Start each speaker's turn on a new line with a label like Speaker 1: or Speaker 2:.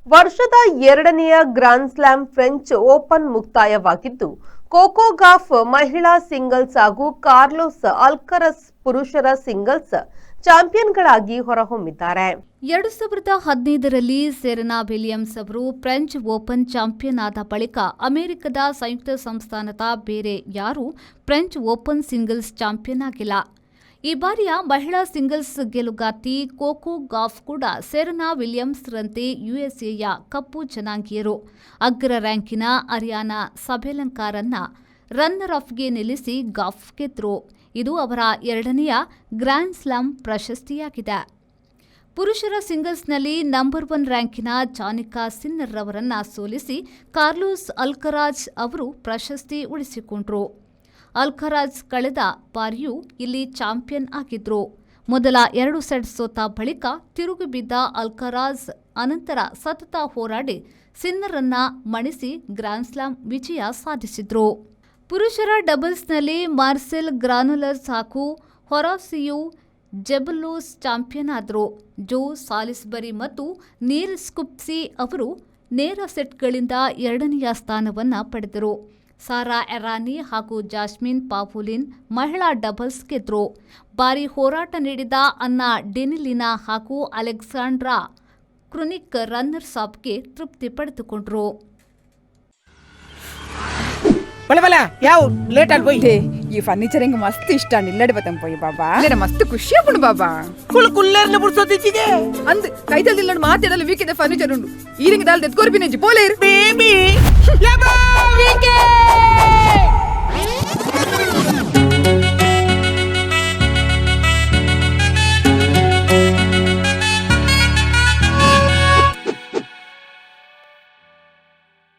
Speaker 1: ವರ್ಷದ ಎರಡನೆಯ grand slam French open ಮುಕ್ತಾಯವಾಗಿದ್ದು, cocoa Gauff ಮಹಿಳಾ ಸಿಂಗಲ್ಸ್ ಹಾಗೂ ಕಾರ್ಲೋಸ್ ಅಲ್ಕರಸ್ ಪುರುಷರ ಸಿಂಗಲ್ಸ್ ಚಾಂಪಿಯನ್ಗಳಾಗಿ ಹೊರಹೊಮ್ಮಿದ್ದಾರೆ.
Speaker 2: 2015ರಲ್ಲಿ ಸೆರೆನಾ ವಿಲಿಯಮ್ಸ್ ಅವರು French open champion ಆದ ಬಳಿಕ ಅಮೆರಿಕದ ಸಂಯುಕ್ತ ಸಂಸ್ಥಾನದ ಬೇರೆ ಯಾರೂ French open singles champion ಆಗಿಲ್ಲ. ಈ ಬಾರಿಯ ಮಹಿಳಾ ಸಿಂಗಲ್ಸ್ ಗೆಲುಗಾರ್ತಿ ಕೋಕೋ ಗಾಫ್ ಕೂಡ ಸೆರೆನಾ ವಿಲಿಯಮ್ಸ್ರಂತೆ ಯುಎಸ್ಎಯ ಕಪ್ಪು ಜನಾಂಗೀಯರು. ಅಗ್ರ ರ್ಯಾಂಕಿನ ಅರ್ಯಾನಾ ಸಬಲೆಂಕಾರನ್ನ ರನ್ನರ್ ಅಪ್ಗೆ ನಿಲ್ಲಿಸಿ ಗಾಫ್ ಗೆದ್ರು. ಇದು ಅವರ ಎರಡನೆಯ ಗ್ರ್ಯಾಂಡ್ ಸ್ಲಾಮ್ ಪ್ರಶಸ್ತಿಯಾಗಿದೆ. ಪುರುಷರ ಸಿಂಗಲ್ಸ್ನಲ್ಲಿ ನಂಬರ್ ಒನ್ ರ್ಯಾಂಕಿನ ಜಾನಿಕ್ ಸಿನ್ನರ್ ಅವರನ್ನ ಸೋಲಿಸಿ ಕಾರ್ಲೋಸ್ ಅಲ್ಕರಾಜ್ ಅವರು ಪ್ರಶಸ್ತಿ ಉಳಿಸಿಕೊಂಡ್ರು. ಅಲ್ಕರಾಜ್ ಕಳೆದ ಬಾರಿಯೂ ಇಲ್ಲಿ ಚಾಂಪಿಯನ್ ಆಗಿದ್ರು. ಮೊದಲ ಎರಡು ಸೆಟ್ ಸೋತ ಬಳಿಕ ತಿರುಗಿ ಬಿದ್ದ ಅಲ್ಕರಾಜ್ ಅನಂತರ ಸತತ ಹೋರಾಡಿ ಸಿನ್ನರನ್ನ ಮಣಿಸಿ ಗ್ರ್ಯಾಂಡ್ ಸ್ಲಾಮ್ ವಿಜಯ ಸಾಧಿಸಿದ್ರು. ಪುರುಷರ ಡಬಲ್ಸ್ನಲ್ಲಿ ಮಾರ್ಸೆಲ್ ಗ್ರಾನೋಲರ್ಸ್ ಹಾಗೂ ಹೊರಾಸಿಯೋ ಜೆಬಲ್ಲೋಸ್ ಚಾಂಪಿಯನ್ ಆದರು. ಜೋ ಸಾಲಿಸ್ಬರಿ ಮತ್ತು ನೀಲ್ ಸ್ಕುಪ್ಸಿ ಅವರು ನೇರ ಸೆಟ್ಗಳಿಂದ ಎರಡನೆಯ ಸ್ಥಾನವನ್ನು ಪಡೆದರು. ಸಾರಾ ಎರಾನಿ ಹಾಗೂ ಜಾಸ್ಮಿನ್ ಪಾವೋಲಿನ್ ಮಹಿಳಾ ಡಬಲ್ಸ್ ಗೆದ್ರು. ಭಾರಿ ಹೋರಾಟ ನೀಡಿದ ಅನ್ನಾ ಡೆನಿಲಿನಾ ಹಾಗೂ ಅಲೆಕ್ಸಾಂಡ್ರಾ ಕ್ರುನಿಕ್ ರನ್ನರ್ಸ್ ಅಪ್ಗೆ ತೃಪ್ತಿ ಪಡೆದುಕೊಂಡರು.
Speaker 3: ಬಲೆ ಬಲೆ, ಯಾವ ಲೇಟ್ ಆಲ್ ಪೋಯಿ.
Speaker 4: ಈ ಫರ್ನಿಚರ್ ಎಂಕ್ ಮಸ್ತ್ ಇಷ್ಟ. ಇಲ್ಲಡೆ ಬತ್ತಂ ಪೋಯಿ ಬಾಬಾ. ಇಲ್ಲಡೆ ಮಸ್ತ್ ಖುಷಿ ಆಪುಂಡು ಬಾಬಾ.
Speaker 3: ಕುಲ್ ಕುಲ್ಲೇರ್ನ ಬುಡ್ಸೋದಿಚ್ಚಿಗೆ.
Speaker 4: ಅಂದ್ ಕೈತಲ್ ಇಲ್ಲಡ್ ಮಾತೆಡಲ ವೀಕೆದ ಫರ್ನಿಚರ್ ಉಂಡು. ಈರಿಂಗ್ ದಾಲ್ ದೆತ್ಕೊರ್ಪಿನೆಂಚಿ ಪೋಲೇರು.
Speaker 3: ಬೇಬಿ. ಯಬಾ ವೀಕೆ.